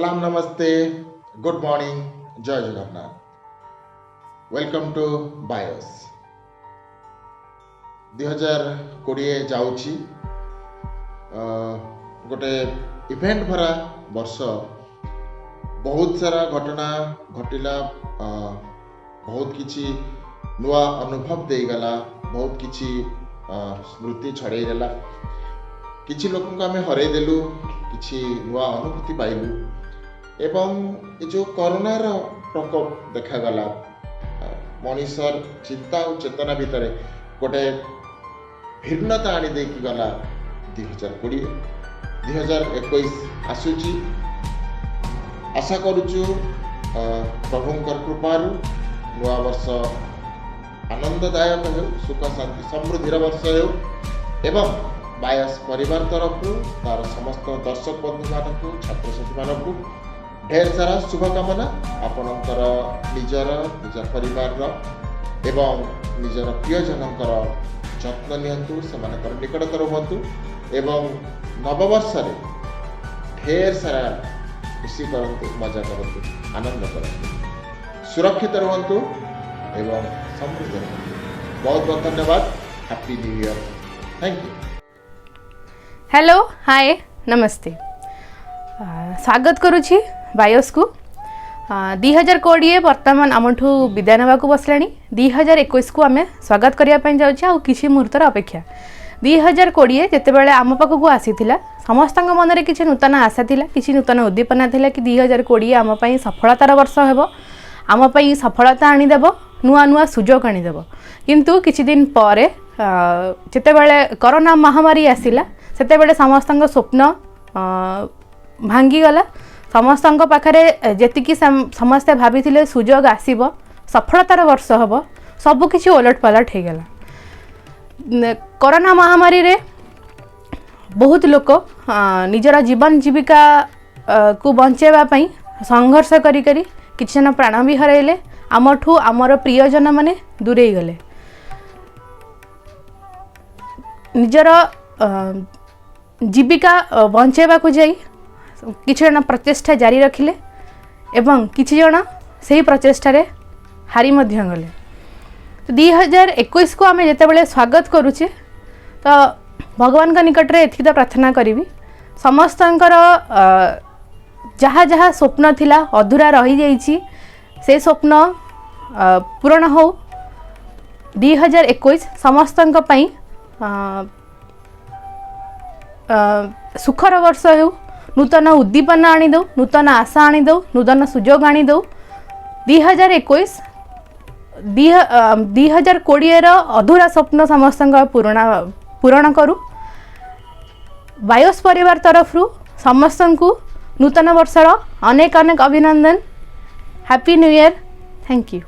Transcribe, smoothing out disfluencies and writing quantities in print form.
ସଲାମ, ନମସ୍ତେ, good morning, ଜୟ Jagannath. Welcome to BIOS. 2020 ଯାଉଛି, ଗୋଟେ ଇଭେଣ୍ଟ ଭରା ବର୍ଷ। ବହୁତ ସାରା ଘଟଣା ଘଟିଲା, ବହୁତ କିଛି ନୂଆ ଅନୁଭବ ଦେଇଗଲା, ବହୁତ କିଛି ସ୍ମୃତି ଛଡ଼େଇ ଦେଲା। କିଛି ଲୋକଙ୍କୁ ଆମେ ହରେଇ ଦେଲୁ, କିଛି ନୂଆ ଅନୁଭୂତି ପାଇଲୁ ଏବଂ ଏ ଯେଉଁ କରୋନାର ପ୍ରକୋପ ଦେଖାଗଲା, ମଣିଷର ଚିନ୍ତା ଆଉ ଚେତନା ଭିତରେ ଗୋଟେ ଭିନ୍ନତା ଆଣିଦେଇକି ଗଲା 2020। 2021 ଆସୁଛି। ଆଶା କରୁଛୁ ପ୍ରଭୁଙ୍କର କୃପାରୁ ନୂଆ ବର୍ଷ ଆନନ୍ଦଦାୟକ ହେଉ, ସୁଖ, ଶାନ୍ତି, ସମୃଦ୍ଧିର ବର୍ଷ ହେଉ ଏବଂ ବାୟସ ପରିବାର ତରଫରୁ ତାର ସମସ୍ତ ଦର୍ଶକ ବନ୍ଧୁମାନଙ୍କୁ, ଛାତ୍ରଛାତ୍ରୀମାନଙ୍କୁ ଢେର ସାରା ଶୁଭକାମନା। ଆପଣଙ୍କର ନିଜର, ନିଜ ପରିବାରର ଏବଂ ନିଜର ପ୍ରିୟଜନଙ୍କର ଯତ୍ନ ନିଅନ୍ତୁ, ସେମାନଙ୍କର ନିକଟତର ହୁଅନ୍ତୁ ଏବଂ ନବବର୍ଷରେ ଢେର ସାରା ଖୁସି କରନ୍ତୁ, ମଜା କରନ୍ତୁ, ଆନନ୍ଦ କରନ୍ତୁ, ସୁରକ୍ଷିତ ରୁହନ୍ତୁ ଏବଂ ସମୃଦ୍ଧ ରୁହନ୍ତୁ। ବହୁତ ବହୁତ ଧନ୍ୟବାଦ। Happy New Year. Thank you. Hello, ହାଏ, ନମସ୍ତେ। ସ୍ୱାଗତ କରୁଛି ବାୟୋସ୍କୁ। 2020 ବର୍ତ୍ତମାନ ଆମଠୁ ବିଦାୟ ନେବାକୁ ବସିଲାଣି। 2021କୁ ଆମେ ସ୍ୱାଗତ କରିବା ପାଇଁ ଯାଉଛେ ଆଉ କିଛି ମୁହୂର୍ତ୍ତର ଅପେକ୍ଷା। 2020 ଯେତେବେଳେ ଆମ ପାଖକୁ ଆସିଥିଲା, ସମସ୍ତଙ୍କ ମନରେ କିଛି ନୂତନ ଆଶା ଥିଲା, କିଛି ନୂତନ ଉଦ୍ଦୀପନା ଥିଲା କି 2020 ଆମ ପାଇଁ ସଫଳତାର ବର୍ଷ ହେବ, ଆମ ପାଇଁ ସଫଳତା ଆଣିଦେବ, ନୂଆ ନୂଆ ସୁଯୋଗ ଆଣିଦେବ। କିନ୍ତୁ କିଛି ଦିନ ପରେ ଯେତେବେଳେ କରୋନା ମହାମାରୀ ଆସିଲା, ସେତେବେଳେ ସମସ୍ତଙ୍କ ସ୍ୱପ୍ନ ଭାଙ୍ଗିଗଲା। ସମସ୍ତଙ୍କ ପାଖରେ ଯେତିକି ସମସ୍ତେ ଭାବିଥିଲେ ସୁଯୋଗ ଆସିବ, ସଫଳତାର ବର୍ଷ ହେବ, ସବୁକିଛି ଓଲଟ ପାଲଟ ହେଇଗଲା। କରୋନା ମହାମାରୀରେ ବହୁତ ଲୋକ ନିଜର ଜୀବନ ଜୀବିକା କୁ ବଞ୍ଚାଇବା ପାଇଁ ସଂଘର୍ଷ କରି କରି କିଛି ଜଣ ପ୍ରାଣ ବି ହରାଇଲେ, ଆମଠୁ ଆମର ପ୍ରିୟଜନମାନେ ଦୂରେଇ ଗଲେ। ନିଜର ଜୀବିକା ବଞ୍ଚାଇବାକୁ ଯାଇ କିଛି ଜଣ ପ୍ରଚେଷ୍ଟା ଜାରି ରଖିଲେ ଏବଂ କିଛି ଜଣ ସେହି ପ୍ରଚେଷ୍ଟାରେ ହାରି ମଧ୍ୟ ଗଲେ। 2021କୁ ଆମେ ଯେତେବେଳେ ସ୍ୱାଗତ କରୁଛେ, ତ ଭଗବାନଙ୍କ ନିକଟରେ ଏତିକି ତ ପ୍ରାର୍ଥନା କରିବି, ସମସ୍ତଙ୍କର ଯାହା ଯାହା ସ୍ୱପ୍ନ ଥିଲା, ଅଧୁରା ରହିଯାଇଛି, ସେ ସ୍ୱପ୍ନ ପୂରଣ ହେଉ। 2021 ସମସ୍ତଙ୍କ ପାଇଁ ସୁଖର ବର୍ଷ ହେଉ, ନୂତନ ଉଦ୍ଦୀପନା ଆଣିଦେଉ, ନୂତନ ଆଶା ଆଣିଦେଉ, ନୂତନ ସୁଯୋଗ ଆଣିଦେଉ। 2021 2020ର ଅଧୁରା ସ୍ୱପ୍ନ ସମସ୍ତଙ୍କ ପୂରଣ କରୁ। ବାୟୋସ୍ ପରିବାର ତରଫରୁ ସମସ୍ତଙ୍କୁ ନୂତନ ବର୍ଷର ଅନେକ ଅନେକ ଅଭିନନ୍ଦନ। Happy New Year. Thank you.